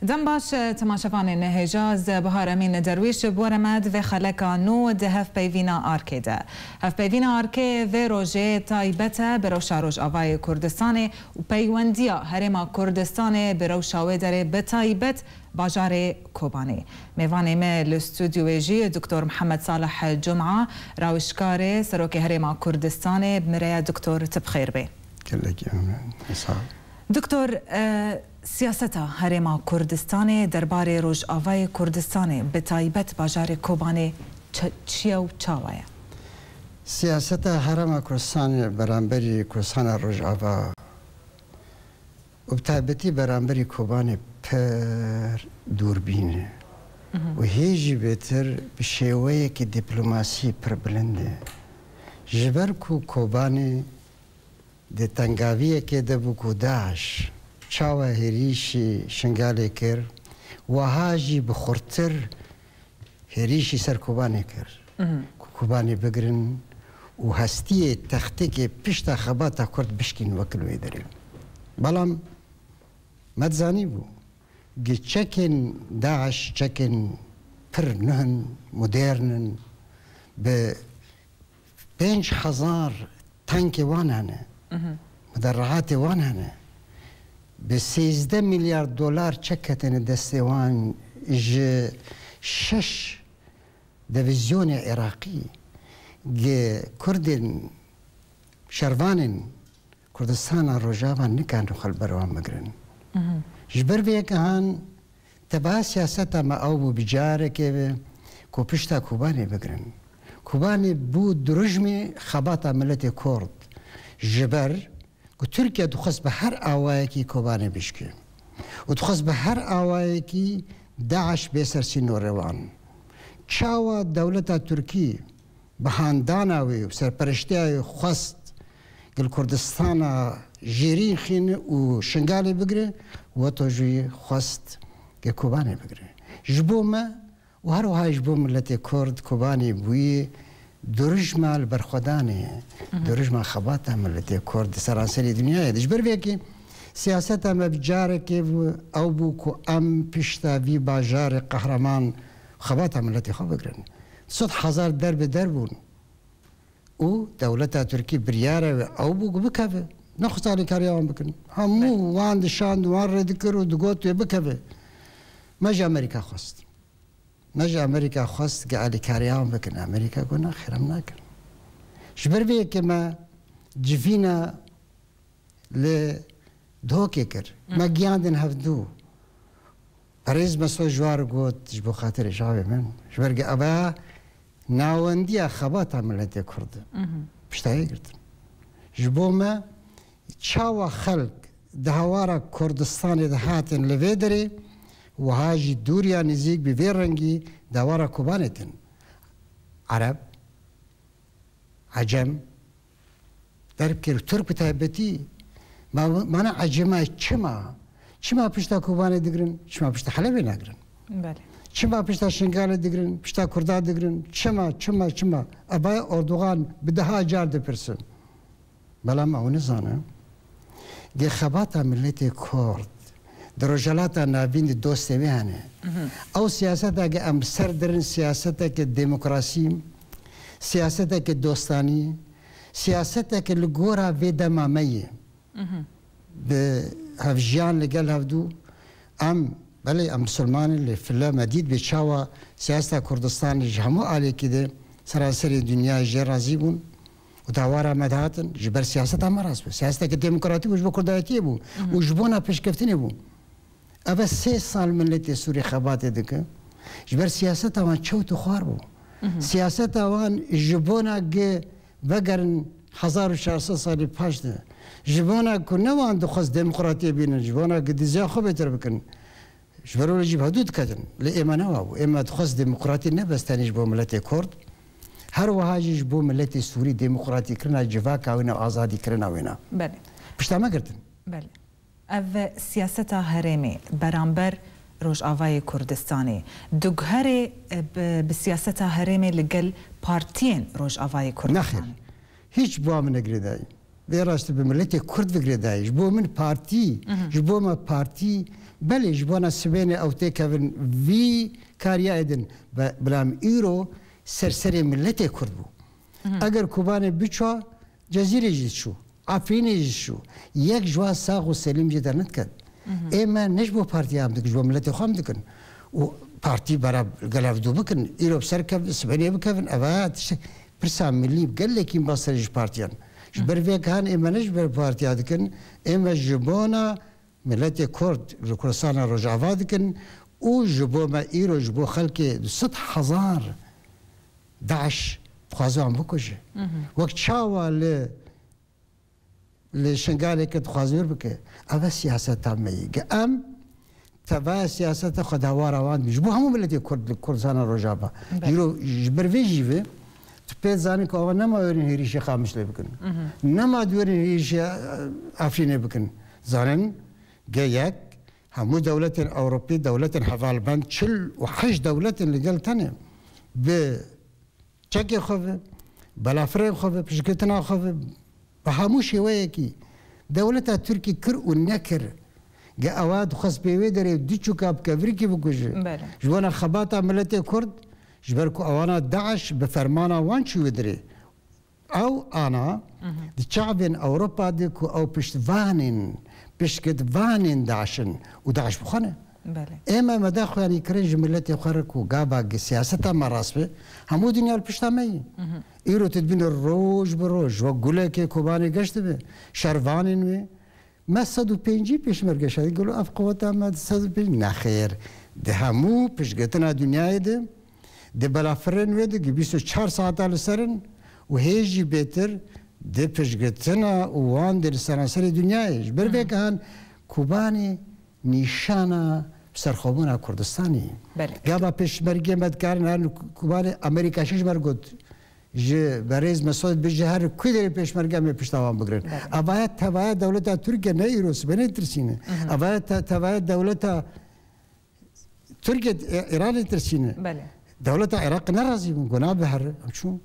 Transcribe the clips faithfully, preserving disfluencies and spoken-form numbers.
Dem baş, temaşevanên hêja, ez Bahar Emîn Derwîş bi we re me di vê xeleka nû di hevpeyvîna Arkê de. Hevpeyvîna Arkê vê rojê taybet e bi rewşa Rojavayê Kurdistanê û peywendiya Herêma Kurdistanê bi rewşa wê derê, bi taybet bajarê Kobanê. Mêvanê me li stûdyoyê jî Doktor Mihemed Salih Cuma, rawişkarê Serokê Herêma Kurdistanê, bi me re ye. Doktor, tu bi xêr bê. Gelekî memnûn. Sağ ol. Doktor, e, siyaseta Herêma Kurdistanê derbarê Rojavayê Kurdistanê, bi taybet bajarê Kobanê çi-, çi ye û çawa ye? Siyaseta Herêma Kurdistanê beramberî Kurdistana Rojava û bi taybetî beramberî Kobanê pir dûrbîn e. Mhm. Û hê jî bêtir bi şêweyekî dîplomasî pir bilind e. Ji ber ku Kobanê di tengaviyekê de bû ku DAIŞ çawa hêrîşî Şingalê kir, wiha jî bi xurtir hêrîşî ser Kobanê kir. Mhm. Ku Kobanê bigirin û hestiyê textêkê pişta xebata Kurd bişkîn wekil wê derê. Belam me dizanîbû, gi çekên DAIŞ çekên pir nuh in, modern in, bi pênc hezar tankê wan hene, Mhm. muderreatê wan hene. Bi sêzdeh milyar dolar çek ketine destê wan, ji şeş divîzyonê Iraqî, gi Kurdên şervanên Kurdistana Rojava nikarin xwe li ber wan bigirin. Mhm. Ji ber vê yekê han tebeha siyaseta me ew bû bi carekê ve ku pişta Kobanê bigirin. Kobanê bû dirûjmê xebata miletê Kurd. Ji ber ku Tirkiye dixwest bi her awayekî Kobanê bişke û dixwest bi her awayekî DAIŞ bê ser sînorê wan. Çawa dewleta Tirkî bi handana wê û serpereştiya wê xwest gel Kurdistana jêrîn xîne û Şingalê bigire, weto jî xwest gel Kobanê bigire. Ji bo me û her wiha ji bo miletê Kurd Kobanê bûye dirûjma li berxwedanê, Mhm. dirûjma xebata miletê Kurd di seranserê dinyayê de. Ji ber vê yekê siyaseta me bi carekê bû, ew bû ku em pişta vî bajarê qehreman xebata miletê xwe bigirin. Sed hezar der bi der bûn. Û dewleta Tirkî biryara wê ew bû ku bikeve. Nexwest alîkariya wan bikin. Hemû Belê. wan dişand, wan rê dikir û digot wê bikeve. Me ji Amerîka xwest. Me ji Amerîka xwest ku alîkariya wan bikin. Amerîka got, "Nexêr, em nakin." Ji ber vê yekê me civîna li Duhokê kir. Hı. Me giyandin hevdû. Perêz Mesûd ji wan re got, ji bo xatirê çavê min, ji ber ku ev e nawendiya xebata miletê Kurd e. Hı hı. Pişta yê girtin. Ji bo me çawa xelk di hawara Kurdistanê de hatin li vê derê, wiha jî dûr ya nizîk bi vê rengî di hawara Kobanê tin. Ereb, Ecem, derbikir, Tirk bi taybetî. Ma, mana Ecema çima? Çima pişta Kobanê digirin? Çima pişta Helebê nagirin? Belê. Çima pişta Şingalê digirin? Pişta Kurda digirin? Çima, çima, çima? Eva Erdogan bi deha car dipirsin. Belam ew nizane, gê xebata miletê Kurd di Rojhilata Navîn de dostê wê hene. Mhm. Ew siyaseta ku em ser dirin, siyaseteke demokrasî, siyaseteke dostanî, siyaseteke li gora vê dema me ye. Mhm. Bi hevjiyan li gel hevdû, em, belê em misilman in, lê file me dît bê çawa siyaseta Kurdistanê ji hemû alêkî de seranserê dinyayê jê razî bûn û dawara me dihatin, ji ber siyaseta me rast bû. Siyaseteke demokratîk bû, ji bo kurdayetiyê bû Mhm. û ji bona pêşkeftinê bû. Ev e sê sal miletê Sûrî xebatê dike. Ji ber siyaseta wan çewt û xwar bû. Mhm. Siyaseta wan ji bona gi vegerin hezar û çar sed salî paş de. Ji bona ku ne wan dixwest demokratiyê bînin, ji bona gi diziya xwe bêtir bikin. Ji ber wê jî bi hevdû diketin. Lê ême ne wa bû. Ême dixwest demokratî ne bes tenê ji bo miletê Kurd. Her wiha jî ji bo miletê Sûrî demokratîkirina civaka wê ne, azadîkirina wê ne. Belê. Pişta me girtin. Belê. Ev siyaseta herêmê beramber Rojavayê Kurdistanê diguhere, e, bi, bi siyaseta herêmê li gel partiyên Rojavayê Kurdistanê? Nexêr. Hiç bo min negirêdayî. Vê rastî bi miletê Kurd vigirêdayî. Ji bo min partî, ji bo me partî, belê ji bona sibênê ew têkevin vî kariya êdin. Be-, bila min îro ser serê miletê Kurd bû. Eger Kobanê biçû, Cezîrê jî çû, Efrînê jî çû. Yek ji wan sax û selîm jê dernediket. Ê me ne ji bo partiya em dikin, ji bo miletê xwe em dikin. Û partî bera gel ev dû bikin, îro bi ser kev-, sibênê bikevin, ev e tiştek. Pirsa milî gelekî baş serê ji partiyan. Ji ber vê gihan ê me ne ji ber partiya dikin, ê me ji bona miletê Kurd li Kurdistana Rojava dikin û ji bo me îro ji bo xelkê du sed hezar DAIŞ dixwaze wan bikuje. Wek çawa li, li Şingalê kir dixwaze wir bike. Ev e siyaseta me yî. Ge em tevaya siyaseta xwe dawara wan dibî. Ji bo hemû miletê Kurd li Kurdistana Rojava. Belê. Îro ji ber vê jî ve tu pê zanî ku ewa nema werên hêrîşê Qamişlê bikin. Nema di werên hêrîşê, e, Efrînê bikin. Zanin ge yek hemû dewletên Ewropî, dewletên hevalbend, çil û heşt dewletên li gel tenê bi çekê xwe ve, belafirên xwe ve, piştgirtina xwe ve, bi hemû şêweyekî dewleta Tirkî kir û nekir. Ge ewa dixwest pê wê derê du çûka bi kevirkî bikuje. Belê. Ji bona xebata miletê Kurd, ji ber ku ewana DAIŞ bi fermana wan çû wê derê. Ew ana di çavên Ewropa de ku ew piştvanên, piştgirtvanên DAIŞ in û DAIŞ bi xwe ne. Belê. Ê me, me da xweyanî kirin ji miletê xwe re ku gava gi siyaseta me rast be, hemû dinya li pişta me yî. Îro tu dibîne roj bi roj wek gulekê Kobanê geş dibe, şervanên wê. Me sed û pêncî pêşmerge şehîd, gelo ev qeweta me di sed û pêncî? Nexêr. Di hemû piştgirtina dinyayê de, di belafirên wê de gi bîst û çar saeta li ser in û hê jî bêtir di piştgirtina û wan de li seranserê dinyayê. Ji ber vê gihan Kobanê nîşana serxwebûna Kurdistanê ye. Belê. Gava pêşmergê me dikarin herin Kobanê, Amerîka şiş ber got, ji berêz Mesûd bi ji her ku derê pêşmerge em ê pişta wan bigirin. Belê. Evaya tevaya dewleta Tirkiye ne îro sibênê tirsîne. Evaya te-, tevaya dewleta Tirkiye, e, Îranê tirsîne. Belê. Dewleta Iraq ne razî bûn, got nabe here, em çûn.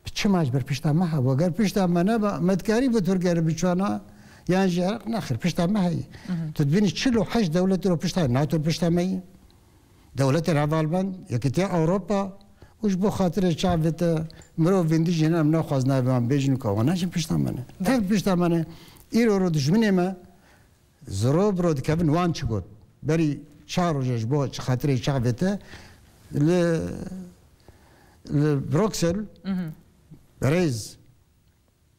Bi çima ji ber pişta me hebû? Ger pişta me neba, me dikarî bi Tirkiye re biçûna, yan jî Iraq, nexêr, pişta me heye. Tu dibînî çil û heşt dewlet îro pişta, NATO pişta me ye. Dewletên hevalbend, Yekîtiya Ewropa û ji bo xatirê çavê te mirov vindî jî hene, em naxwazin navê wan bêjin û ka wan neçin pişta me ne. Tev pişta me ne. Îro ro dijminê me ziro biro dikevin, wan çi got. Berî çar roje ji bo xatirê çavê te li, li Bruksel berêz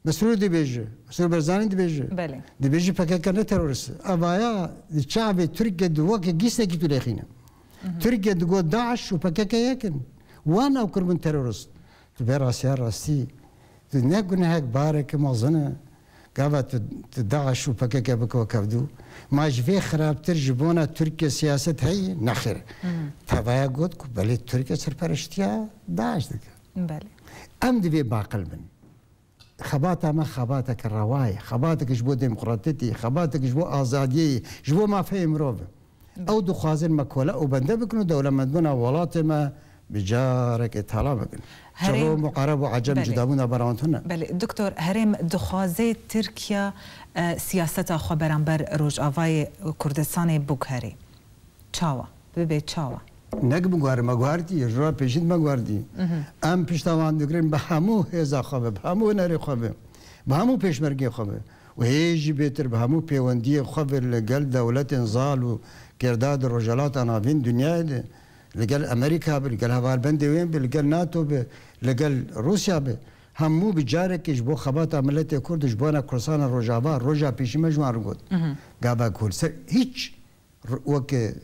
Mesrûr dibêje, Mesrûr Barzanî dibêje. Belê. Dibêje P K K ne terorist. Evaya di çavê Tirkiye di weke gîstekî tu lêxîne. Tirkiye digot DAIŞ û P K K yek in. Wan ew kiribin terorist. Tu bê rastiya rastî. Tu ne gunehek bareke mezin e. Gava tu, tu DAIŞ û P K K bike wek hevdû. Ma ji vê xirabtir ji bona Tirkiye siyaset heye? Nexêr. Tevaya got ku belê Tirkiye serpereştiya DAIŞ dike. Belê. Em divê baqil bin. Xebata me xebateke rewa ye, xebateke ji bo demokratiyetê, xebateke ji bo azadiyê ye, ji bo mafeyê mirov e. Ew dixwazin me kole û bende bikin û dewlemendbûna welatê me bi carekê tala bikin. Çiro, muqareb û ecem cudabûna bera wan tune. Belê, doktor, herêm dixwaze Tirkiye, e, siyaseta xwe beramber Rojavayê Kurdistanê biguherê. Çawa? Bibe çawa? Nek biguhere, me guhertî, ji roja pêşî de me guhertî. Em pişta wan digirin bi hemû hêza xwe ve, bi hemû hunerê xwe ve, bi hemû pêşmergê xwe ve û hê jî bêtir bi hemû pêwendiyê xwe ve li gel dewletên zal û kêrda di Rojhelata Navîn dinyayê de, li gel Amerîka be, li gel hevalbendê wê be, li gel NATO be, li gel Rûsya be, hemû bi carekê ji bo xebata miletê Kurd û ji bona Kurdistana Rojava, roja pêşî me ji wan re got. Gava ku li ser hîç R-, weke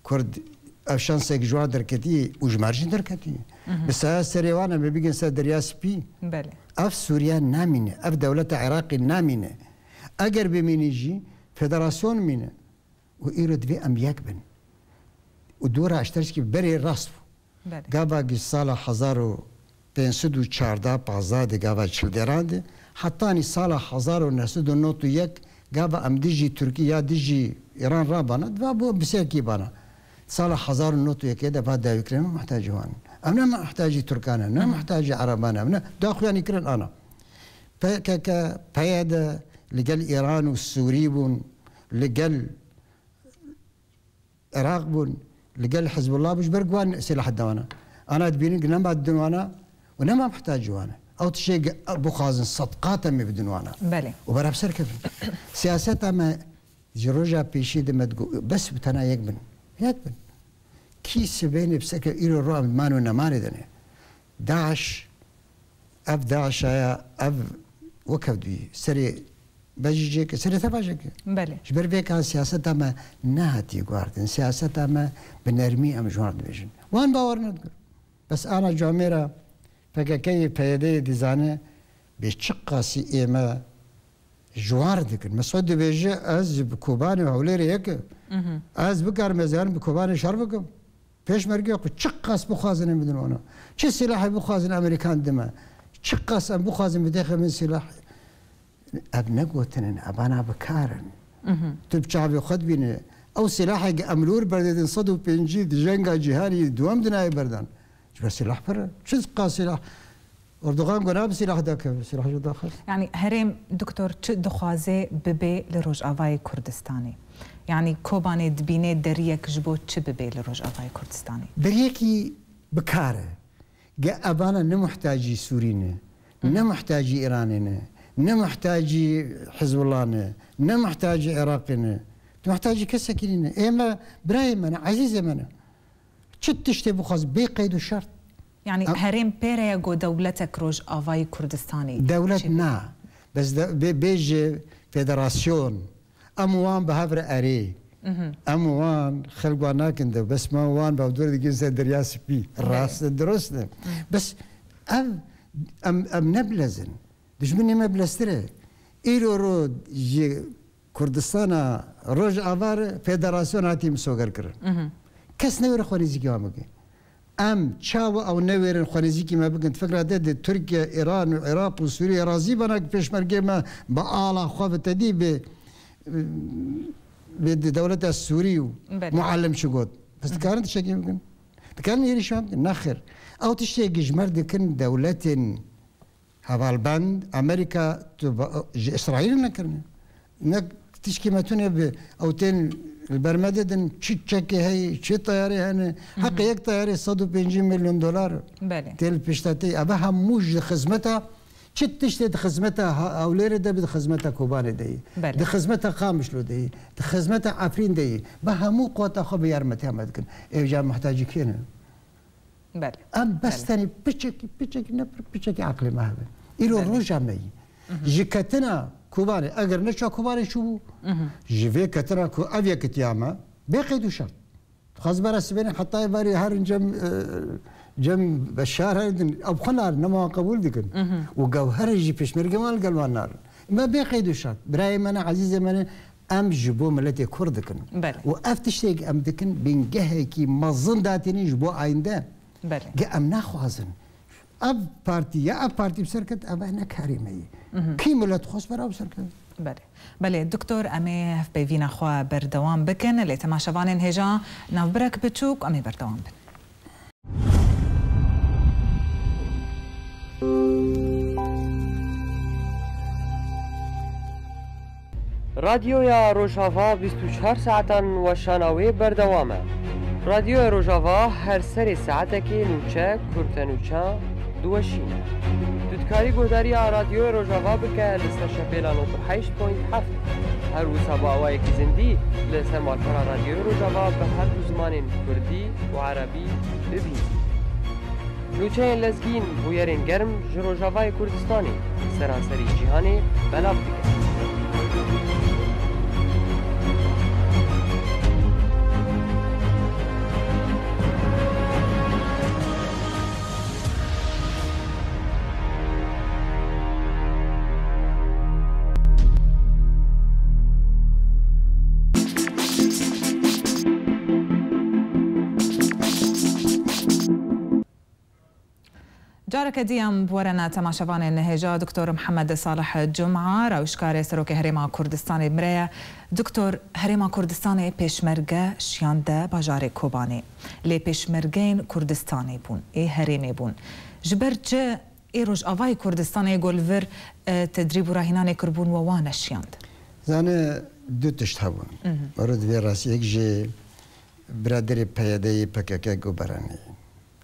Kurd ev şansek ji wan derketiye û ji me re jî derketiye. Bi saya serê wan em ê bigin ser Derya Spî. Belê. Ev Sûriye namîne, ev dewleta Iraqê namîne. Eger bimînî jî federasyon mîne. Û îro divê em yek bin. Û dora ji te re jî berê rast bû. Belê. Gava gi sala hezar û pênc sed û çardeh pazdeh de gava çil deran de, hetanî sala hezar û neh sed û nod û yek gava em dijî Tirkî ya dijî Îran rabana, diva bû em bi serkî bana. Sala hezar û nod û yekê de va dawî kirin, em muhtacî wan in. Em ne muhtacî Tirkan in, ne muhtacî Ereban in, em ne daxuyanî kirin ana. P K K, P Y D li gel Îran û Sûrî bûn, li gel Iraq bûn, li gel Hizbullah bûn, ji ber ku wan sîlah didana. Ana dibînin ku nema didin wana û nema mihtacî wan e. Ew tiştê ku bixwazin sedqat em ê bidin wana. Belê. Û bera bi ser kevin. Siyaseta me ji roja pêşî de me digot, bes bi tena yek bin. Yek bin. Kî sibênê bi ser kevin, îro ro em man û nemanê de ne. DAIŞ, ev DAIŞ aya, ev wek ev duyî. Serê Bejî jêke, serê te bajêke. Belê. Ji ber vê ka siyaseta me nehatiye guhardin. Siyaseta me bi nermî em ji wan dibêjin. Wan bawer nedikin. Bes ana camêra P K K'yê, P Y D'yê dizane bê çi qasî ê me ji wan re dikin. Mesûd dibêje, ez bi Kobanê û Hewlêrê yek im. Mhm. Ez bikarim ez yarim bi Kobanê şer bikim. Pêşmerge xwe çiqas bixwazin em bidin wana. Çi silahê bixwazin Amerîkan dime. Çiqas em bixwazin bidêxe min silah. Ev ne gotin in, evana bi kar in. Mhm. Tu bi çavê xwe dibîne. Ew silahê ku em li wir berdidin sed û pêncî di jenga cîhanî duwem dinayê berdan. Ji ber silah pir e. Çi qas silah? Erdogan got, "Na bi silah dakeve, silah ji daxist." Yani herêm, doktor, çi dixwaze bibe li Rojavayê Kurdistanê? Yani Kobanê dibîne deriyek ji bo çi bibe li Rojavayê Kurdistanê? Deriyekî bi kar e. Ge evana ne muhtacî Sûrî ne, ne muhtacî Îranê ne, ne muhtacî Hizbullah ne, ne muhtacî Iraqê ne. Tu muhtacî kesekî nîne. Ê me, birayê me ne, ezîzê me ne. Çi tiştê bixwaz, bê qeyd û şert. Yani Em- herêm pêre ye ku dewletek Rojavayê Kurdistanê Dewlet çi be? Na. Bes de, bê, bêje federasyon. Em wan bi hev re erê. Mhm. Em wan xelk wan nakin de. Bes me wan bi hev dûr dikin ser Derya Spî. Belê. Rast e, dirust e. Mhm. Bes ev, em, em ne bilez in. Dijminê me bileztir e. Îro ro ji Kurdistana Rojava re federasyon hatiye misoger kirin. Mhm. Kes newêre xwenîzîkî wan bike. Em çawa ew newêrin xwenîzîkî me bikin? Fikra te di Tirkiye, Îran û Iraq û Sûriye razî bana ku pêşmergê me bi ala xwe bi tedî bi, bi di dewleta Sûrî û Belê. Muallim çi got? Bes dikarin tiştekî bikin? Dikarin êrîşan bikin? Nexêr. Ew tiştê ku ji me re dikin dewletên hevalbend, Amerîka tu ba-, ji Îsraîl nekirine. Ne tişkî me tune bi ew tên li ber me didin, çi çekê heye, çi teyarê hene. Heqê yek teyarê sed û pêncî milyon dolar Belê. Tê li pişta te. Ev hemû ji xizmeta, çi tiştê di xizmeta ha-, Hewlêrê de bi, di xizmeta Kobanê de yî. Belê. Di xizmeta Qamişlo de yî. Di xizmeta Efrîn de yî. Bi hemû quweta xwe bi yarmetiya me dikin. Êvca muhtacî kê ne? Belê. Em bes Belê. Tenê piçekî, piçekî ne pir, piçekî aqilê me hebe. Îro Belê. Roja me yî. Mhm. Ji ketina Kobanê, eger ne ça Kobanê çûbû, Mhm. ji vê ketina ku ev yekitiya me, bê qeyd û şert. Dixwaz bera sibêne heta êvarê herin cem, e, cem Beşar herin, ew xwe narin, nema wan qebûl dikin. Mhm. Û gewherê jî pêşmerge wan li gel wan narin. Me bê qeyd û şert. Birayê me ne, ezîzê me ne, em ji bo miletê Kurd dikin. Belê. Û ev tiştê ku em dikin, bingehekî mezin datînin ji bo ayînde. Belê. Ge em naxwazin. Ev partî ya ev partî bi ser ket, ev ne karê me yî. Mhm. Kî milet xwest bera bi ser ket? Belê. Belê, doktor, em ê hevpeyvîna xwe berdewam bikin. Lê temaşevanên hêja navbirek biçûk, em ê berdewam bin. Radyoya Rojava bîst û çar saetan weşana wê berdewam e. Radyoya Rojava her serê saetekê nûçe, kurtenûçe diweşîne. Tu dikarî guhdariya Radyoya Rojava bike li ser şepêla nod û heşt point heft. Her wisa bi awayekî zindî li ser malpera Radyoya Rojava bi her du zimanên kurdî û erebî bibînî. Nûçeyên lezgîn bûyerên germ ji Rojavayê Kurdistanê seranserî cîhanê belav dikin. Careke dî em bi we re ne temaşevanên hêja, Doktor Mihemed Salih Cuma, rewşkarê Serokê Herêma Kurdistanê bi me re ye. Doktor, Herêma Kurdistanê pêşmerge şiyande bajarê Kobanê. Lê pêşmergeyên Kurdistanê bûn, ê herêmê bûn. Ji ber çi Ê Rojavayê Kurdistanê got li vir, e, tedrîb û rahînanê kiribûn we wan neşiyand. Zane, du tişt hebûn. Mhm. Mero di vê rastî yek ji biraderê P Y D'yê P K K got beranê.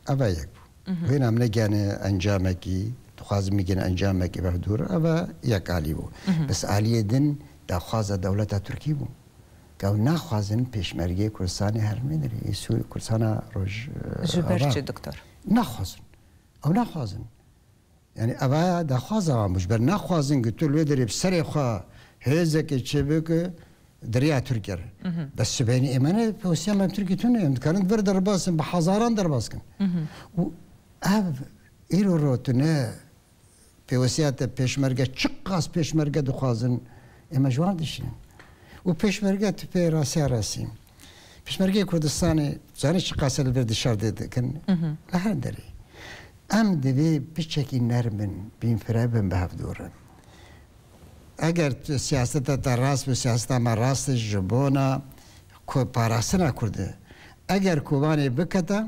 Eva yek bû. Mhm. Hêna em negihane encamekî, dixwazin bigihine encamekî bi hevdûr, eva yek alî bû. Mhm. Bes aliyê din daxwaza dewleta Tirkî bû. Ew naxwazin pêşmergeyê Kurdistanê herin vê derê, ê Sûrî, Kurdistana Roj-, Ji ber ava. Çi, doktor? Naxwazin. Ew naxwazin. Yani eva daxwaza wan bû. Ji ber naxwazin ku tu li wê derê bi serê xwe hêzekê çêbike di riya Tirkiye re. Mhm. Bes sibêhnî êmene pêwestiya me bi Tirkiye tune. Em dikarin di vir derbas in, bi hezaran derbas kin. Mhm. Û ev îro ro tune pêwestiya te pêşmerge, çiqas pêşmerge dixwazin, ême ji wan dişînin. Û pêşmerge tu pê rasiya rasî. Pêşmergeyê Kurdistanê, zanî çiqas e li vir dişar dê dikin, Mhm. li her derê. Em divê piçekî nerm bin, bînfire bin bi hevdû re. Eger tu siyaseta te rast bi siyaseta me rast e ji bona ku parastina Kurdê. Eger Kobanê bikete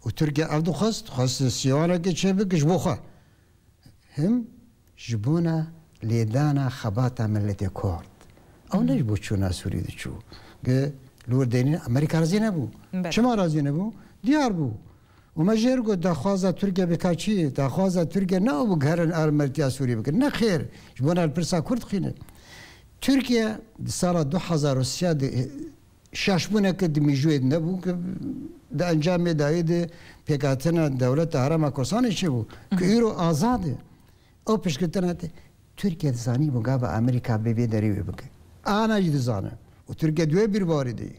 û Tirkiye ev dixwest, dixwest sîwanekê çêbike ji bo xwe. Him ji bona lêdana xebata miletê Kurd. Ew ne ji bo çûna Sûrî diçû. Gi li wir deynî Amerîka razî nebû. Belê. Çima razî nebû? Diyar bû. Û me jêr got, daxwaza Tirkiye bika çi? Daxwaza Tirkiye ne ew bû gerin armetiya Sûrî bikin. Ne xêr. Ji bona li pirsa Kurd xîne. Tirkiye di sala du hezar û sê de şaşbûneke di mîjûyê de nebû ku di encamê dayî de pêkhatina dewleta Herêma Kurdistanê çêbû, ku Mhm. îro azad e. Ew piştgirtina te Tirkiye dizanî bû gava Amerîka bê vê derê wê bike. Ana jî dizane. Û Tirkiye di wê bîrbarî de ye.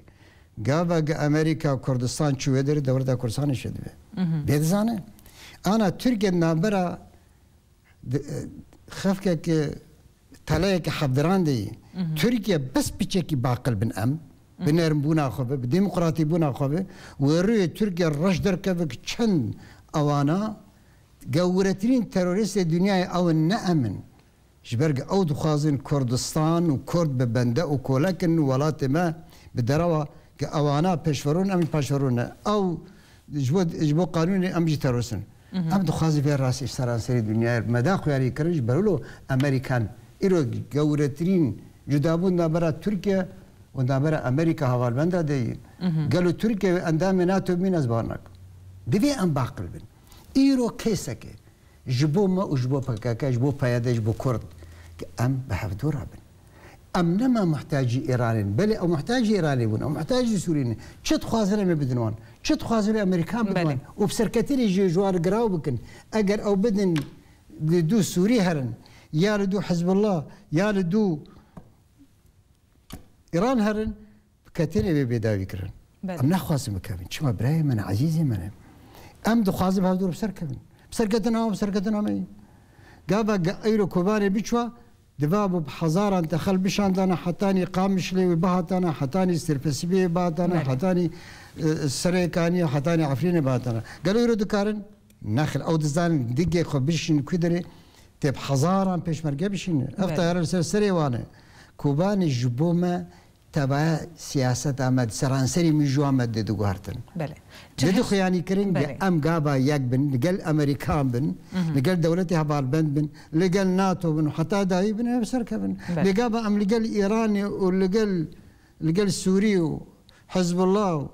Gava ge Amerîka Kurdistan çû wê derê dewleta Kurdistanê çêdibe. Mhm. Bê dizane. Ana Tirkiye di navbera di, e, xefkeke teleyeke hevdiran de yî. Mhm. Tirkiye bes piçekî baqil bin em, bi Mhm. nermbûna xwe ve, bi demokratîbûna xwe ve, wê rûyê Tirkiye reş derkeve ki çend ewana gewretirîn terorîstê dinyayê ew in ne em in. Ji ber ki ew dixwazin Kurdistan û Kurd bi bende û kolek in û welatê me bi derewa ki ewana pêşverûn, em jî paşverû ne. Ew ji bo, ji bo qanûnê em jî terorîst in. Mhm. Em dixwazin vê rastî ji seranserê dinyayê me da xuyarî kirin ji ber wilo Amerîkan îro gewretirîn cudabûn navbera Tirkiye û navbera Amerîka hevalbenda de yî. Mhm. Gelo Tirkiye wê endamê NATO bîn ez bawer nakim. Divê em baqil bin. Îro keseke ji bo me û ji bo P K K, ji bo P Y D, ji bo Kurd, ki em bi hevdû re bin. Em nema muhtacî Îranê ne, belê ew muhtacî Îranê bûn, ew muhtacî Sûriyê ne. Çi dixwazin em ê bidin wan? Çi dixwazin Amerîkan bidin Belê. wan? Û bi serketinê jî ji wan re giraw bikin. Eger ew bidin li dû Sûrî herin, ya li dû Hizbullah, ya li dû Îran herin, bi ketinê bê bêdawî kirin. Belê. Em naxwazin bikevin. Çima birayê me ne, ezîzê me ne? Em dixwazin bi hevdû re bi ser kevin. Bi serketina wan, bi serketina me yî. Gava ge eyro Kobanê biçwa, diva bû bi hezaran texel bişandana, hetanî Qamişlê wê bihatana, hetanî Sêrpesibiyê bihatana, Belê. hetanî, e, Serêkaniyê, hetanî Efrînê bihatana. Gelo îro dikarin? Nexir, ew dizanin digê xwe bişîn ku derê tê bi hezaran pêşmerge bişîne. Ev Belê. teyare li ser serê wan e. Kobanê ji bo me tevaya siyaseta me di seranserî mîjûya me dê diguhertin. Belê. Dê dixuyanî kirin Belê. em gava yek bin, li gel Amerîkan bin, Mhm. li gel dewletê hevalbend bin, li gel NATO bin, heta dayî bin, ev ser kevin. Belê. Lê gava em li gel Îranê û li gel, li gel Sûrî û Hizbullah û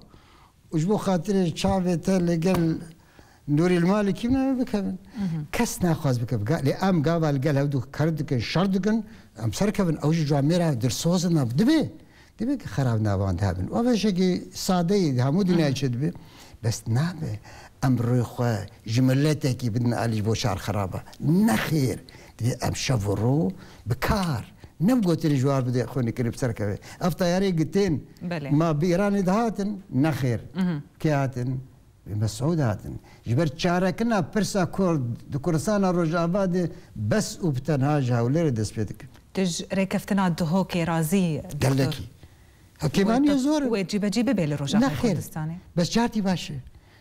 û ji bo xatirê çavê te li gel Nûrî Malikî ne bikevin. Mhm. Kes naxwaz bikeve. Ga-, lê em gava li gel hevdû kar dikin, şer dikin, em ser kevin, ew jî cua mêra dilsoz in, dibe, dibe ki xerab navan de hebin. Û ev şekî sade ye, hemû dinya Mhm. çê dibe. Bes nabe em rûyê xwe ji miletekî bidin alî ji bo şar xeraba. Nexêr. Divê em şev û rû bi kar, ne bi gotinê ji war bidê xwe nikirî bi ser keve. Ev teyarê gitên Belê. ma bi Îranê dihatin, nexêr. Mhm. Kê hatin? Bi Mesûd hatin. Ji ber çarekirina pirsa Kurd di Kurdistana Rojava de bes û bi tenha ji Hewlêrê dest pê dike. Tu ji rêkeftina Duhokê razî yî, doktor? Gelekî. Hekîmaniyê Wê zor e. wê cîbecî bibe li Rojavayê Nexêr. Kurdistanê? Bes cartî baş e.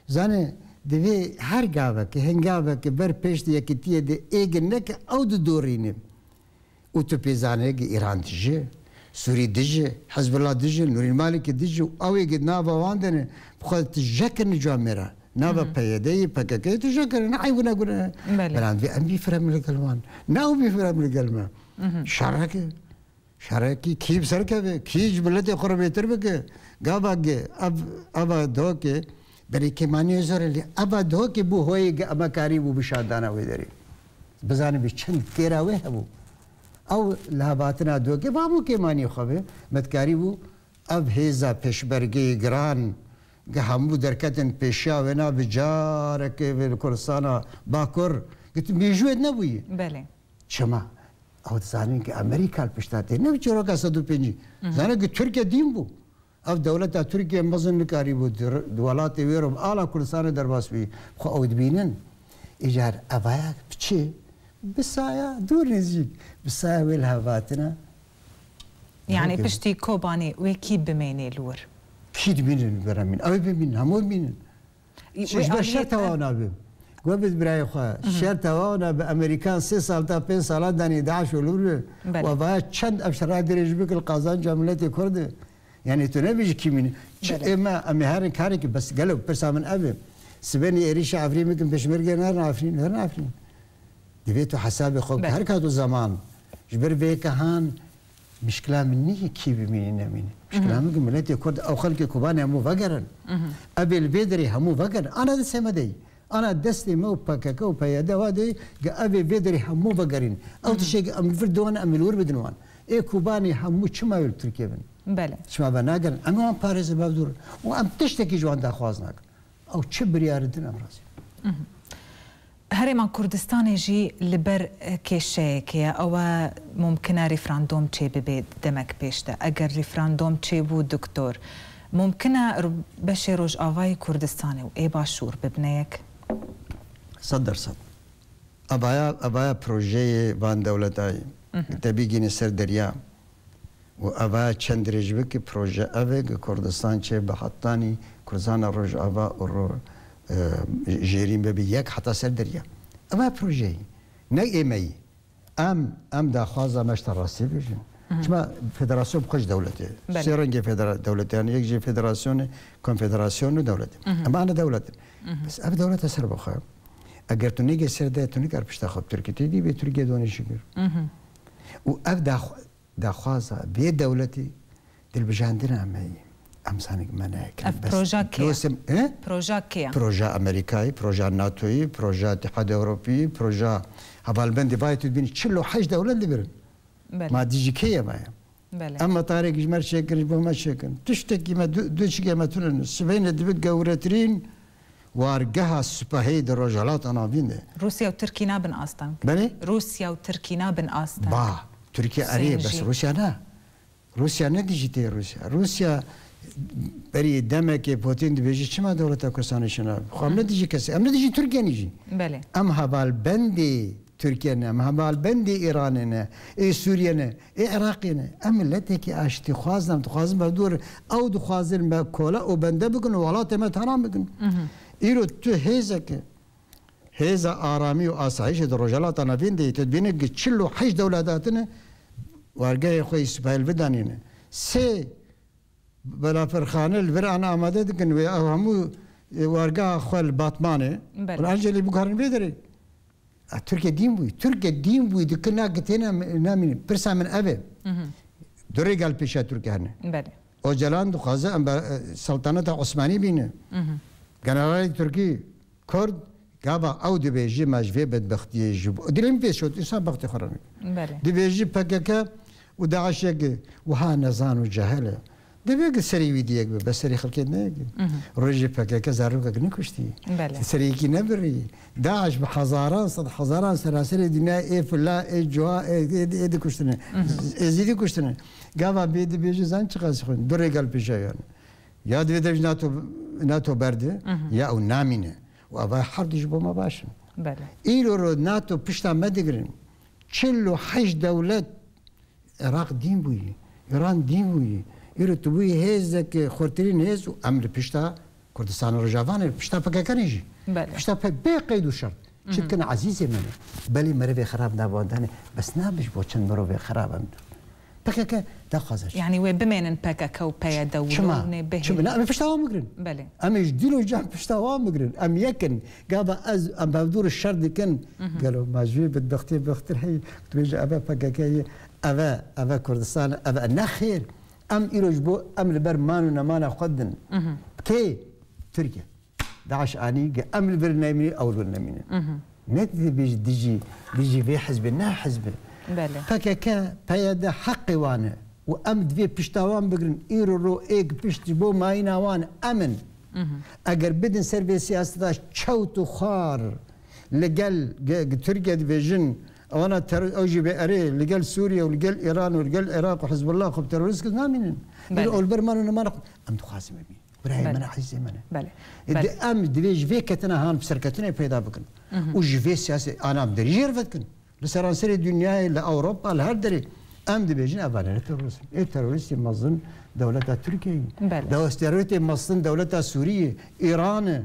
Zane, divê her gavekê, hingavekê ber pêş di yekîtiyê de êgin neke ew didorîne. Û tu pê zanî ki Îran dije, Sûrî dije, Hizbullah dije, Nûrîn Malikî dije û ew ê ki nava wan de ne, bi xwe tu jekirine cua mêra. Nava P Y D'yê, P K K'yê tije kirin, ne eywine gune. Belê. Belan vê em bî firem li gel wan. Ne ew bî firem li gel me. Şereke. Şerekî kî bi ser keve, kî ji miletê xwe re bêtir bike. Gava ge, ev, eva doke, berê kêmaniyê zor e lê eva doke bû hoyê ge ema karîbû bi şandana wê derê. Bizanî bi çend kêra wê hebû. Ew li hevatina doke va bû kêmaniyê xwe be, me dikarîbû ev hêza pêşbergeyê giran, ge hemû derketin pêşiya wê na bi carekê vê li Kurdistana Bakur, ge tu mêjûyê nebûyî. Belê. Çima? Ew dizanin ki Amerîka li pişta tê. Ne bi çîroka sed û pêncî. Zane ki Tirkiye dîn bû. Ev dewleta Tirkiye mezin nikarîbû di, di welatê wê re bi ala Kurdistanê derbas bî. Xwe ew dibînin. Îcar evaya bi çi? Bi saya dûr nêzîk. Bi saya wê li hev hatina. Yani Peki. Piştî Kobanê wê kî bimênê li wir? Kî dibînin li vir re mîn? Ew ê bimînin, hemû bimînin. Ji ber şer tewa nabe. Got bi birayê xwe, şer tewa nabe, Amerîkan sê sal ta pênc sala danî DAIŞ û li wir be. Belê. Û vaya çend ev şera dirêj bike li qazanca miletê Kurd e. Yani tu nebêjî kî mîne. Çi Belê. Ê me, em ê herin karekî, bes gelo pirsa min ev e. Sibênê êrîşa Efrîn bikin, pêşmerge nerin Efrîn, nerin Efrîn. Divê tu hesabê xwe bike. Belê. Her kat û zeman. Ji ber vê yeke han mişkila min nîye kî bimînî nemînî. Mişkila min ki miletê Kurd, ew xelkê Kobanê hemû vegerin. Ev ê li vê derê hemû vegerin. Ana destê me de yî. Ana destê me û P K K û P Y D wa de yî, ge ev ê vê derê hemû vegerîn. Ew tiştê ki em li vir diwan, em ê li wir bidin wan. Ê Kobanê hemû çima wê li Tirkiye bin? Belê. Çima venagerin? Em ê wan parêzin, me dûr. Û em tiştekî ji wan daxwaz nakin. Ew çi biryarî din em razî. Herêma Kurdistanê jî li ber, e, kêşeyekê ye. Ew e mumkin e referandom çêbibe demek pêş de. Eger referandom çêbû, doktor, mumkin e ro-, beşê Rojavayê Kurdistanê û ê Başûr bibine yek? Sed dersed. Evaya, evaya projeyê van dewletayê. Te bîgîne ser derya. Û eva çend dirêj bike proje ev e, ki Kurdistan çê bi hetanî Kurdistana Rojava û ro-, e, jêrîn bibe yek heta ser derya. Eva projeyî. Ne ê me yî. Em, em daxwaza me ji te rastî bêjin. Çima federasyon bi xwe ji dewletê. Belê. Sê rengê federa-, dewletê, yani yek jî federasyon e, konfederasyon û dewlet e. Em ana dewlet in. Bes ev dewlete ser bi xwe. Eger tu nêgê ser de, tu nikar pişta xwe bi Tirkî, tu dî bê Tirkiye donê şikir. Û ev daxwa-, daxwaza vê dewletî dilbijandina me yî. Em zanik me nekin. Ev proja kê ye? Proja kê ye? Proja Amerîkayê, proja NATOyê, proja Îtîhadê Ewropî, proja hevalbendê vayê tu dibînî çil û heşt dewlet li vir in. Belê. Ma dijî kê ye me ye? Belê. Em me tarêk ji me çêkin, ji bo me çêkin. Tiştekî me du, du çikê me tune ne. Sibêne dibe gewretirîn wargeha sipahî di Rojhelata Navîn de. Rûsya û Tirkî nabin asteng. Belê? Rûsya û Tirkî nabin asteng. Ba, Tirkiye erê, bes Rûsya ne. Rûsya ne dijî tê Rûsya. Rûsya berî demekê Putin dibêje çima dewleta Kurdistanê şina. Xwe em ne dijî kesê, em ne dijî Tirkiye ne jî. Belê. Em hevalbendê Tirkiye ne, em hevalbendê Îranê ne, ê Sûriye ne, ê Iraqê ne. Em miletekî aştîxwaz ne, em dixwazin me dûr, ew dixwazin me kole û bende bikin û welatê me talan bikin. Îro tu hêzeke, hêza aramî û asayişê di Rojhelata Navîn de yê, tu dibîne ki çil û heşt dewlet hatine, wargehê xwe yî sipahî li vir danîne. Sê Balafirxane li vir an amade dikin wê ew hemû, e, wargeha xwe li Batmanê. Belê. Û an jî lê bikarin vê derê. A, Tirkiye dîn bûyî. Tirkiye dîn bûyî dikin na ki têne namînin. Pirsa min ev e. Du rêgal pêşiya Tirkiye hene. Belê. Ocalan dixwaze em be, e, Seltaneta Osmanî bîne. Generalê Tirkî, Kurd, Gava ew dibêjî me ji vê bedbextiyê ji bo. Dilê min pê şot, însan bextê xwe re nake. Belê. Dibêjî P K K û DAIŞ yek e, wiha nezan û cehil e. Divê ki serê wî diyek be, bes serê xelkê ne yek e. Rojê P K K zarokek nekuştî. Belê. Serê yekî nebirî. DAIŞ bi hezaran, sed hezaran seraserê dinya ê fila, ê cuha, ê, ê, ê dikuştine. Êzîdî kuştine. Gava bê dibêjî zan çiqas xwe. Du rêgal pêşiya yan. Ya divê dev ji NATO, NATO berde, ya ew namîne. Û eva her du ji bo me baş in. Belê. Îro ro NATO pişta me digirin. Çil û heşt dewlet, Iraq dîn bûyî, Îran dîn bûyî. Îro tu bûyî hêzeke xurtirîn hêz û em li pişta Kurdistana Rojava ne, pişta P K K ne jî. Belê. Pişta P-, bê qeyd û şert. Çi dikin ezîzê me ne. Belê merivê xerab nava wan de ne. Bes nabe ji bo çend mirovê xerab em. P K K daxwaza çi? Yani wê bimênin P K K û P Y D û Çima? Lûnê bihêlin. Çima? Ne, em ê pişta wan bigrin. Belê. Em ê ji dîn û can pişta wan bigrin. Em yek in. Gava ez, em hevdû re şer dikin. Mhm. Gelo ma ji wê bedbextiyê bextir heye. Tu bêjî eve P K K ye, eve, eve Kurdistan, eve ne xêr. Em îro ji bo em li ber man û nemana xwe din. Mhm. Kê? Tirkiye. DAIŞ anî, ge em li vir nemînin, ew li vir nemînin. Mhm. Ne dibêjî dijî, dijî vê hizbê, ne hizbê. Belê. P K K, P Y D heqê wan e. Û em divê pişta wan bigrin. Îro ro êk pişt ji bo mayîna wan em in. Mhm. Eger bidin ser vê siyaseta çewt û xwar li gel ge-, ge-, Tirkiye dibêjin, ewana teror-, ew jî bê erê, li gel Sûriye û li gel Îran û li gel Iraq û Hizbullah xwe bi terorîst kir namînin. Belê. Îro ew li ber man û nemana xwe. Em dixwazin bimînin. Birayê Belê. me ne, ezîzê me ne. Belê. E, Belê. Di, em divê ji vê ketina han bi serketinê peyda bikin. Mhm. Û ji vê siyasê ana em derî jê re vedikin. Li seranserê dinyayê, li Ewropa, li her derê em dibêjin ev ne terorîst in. Ê terorîstê mezin dewleta Tirkiyeyê. Belê. Dewleta terorîstê mezin dewleta Sûriyê, Îran e,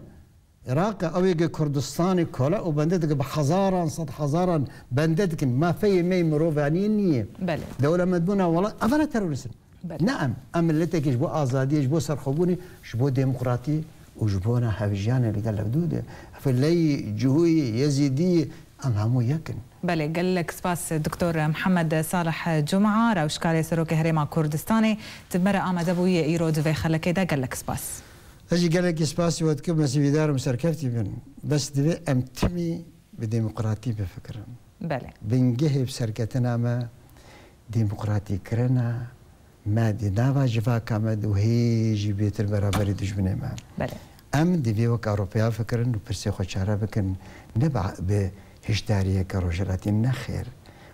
Iraq e, ew ê ge Kurdistanê kole û bende dike bi hezaran, sed hezaran bende dikin. Mafeyê me yê mirovaniyê niyê. Belê. Dewlemendbûna welat, ev ne terorîst in. Belê. Ne em. Em miletekî ji bo azadiyê, ji bo serxwebûnê, ji bo demokratiyê û ji bona hevjiyanê li gel hevdû de. Fileyî, Cihûyî, Yezîdî, em hemû yek in. Belê, gelek spas Doktor Mihemed Salih Cuma, rewşkarê Serokê Herêma Kurdistanê. Tu bi me re amade bûyî îro di vê xelekê de, gelek spas. Ez jî gelekî spasî we dikim, ez hîvîdar im serkeftî bin. Bes divê em timî bi demokratî bifikirin. Belê. Bingehê bi serketina me demokratîkirina me di nava civaka me de û hê jî bêtir beraberî dijminê me. Belê. Em divê wek Ewropeya fikirin û pirsê xwe çare bikin, ne bi, bi hişdariyeke rojhilatî, ne xêr.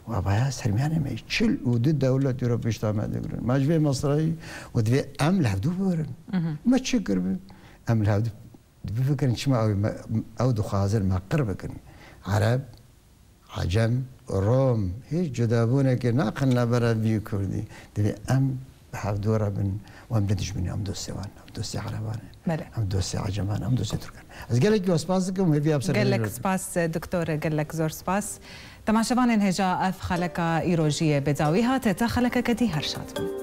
Û avaya sermiyanê me çil û du dewlet îro pişta me digirin. Me ji vê mesreyî û divê em li hevdû bigirin. Mhm. Me çi kiribin? Em li hevdû Bifikirin çima ew, me, ew dixwazin me qir bikin. Ereb, Ecem, Rom, hîç cudabûnekê naqin navbera vî û Kurdî. Divê em bi hevdû re bin û em ne dijminê, em dostê wan, em dostê Ereban in. Belê. Em dostê Eceman, em dostê Tirkan. Ez gelekî we spas dikim, hêviya bi ser Gelek hêviya. Spas, doktor, gelek zor spas. Temaşevanên hêja, ev xeleka îrojiyê bi dawî hate, ta xelekeke dî her şad bin.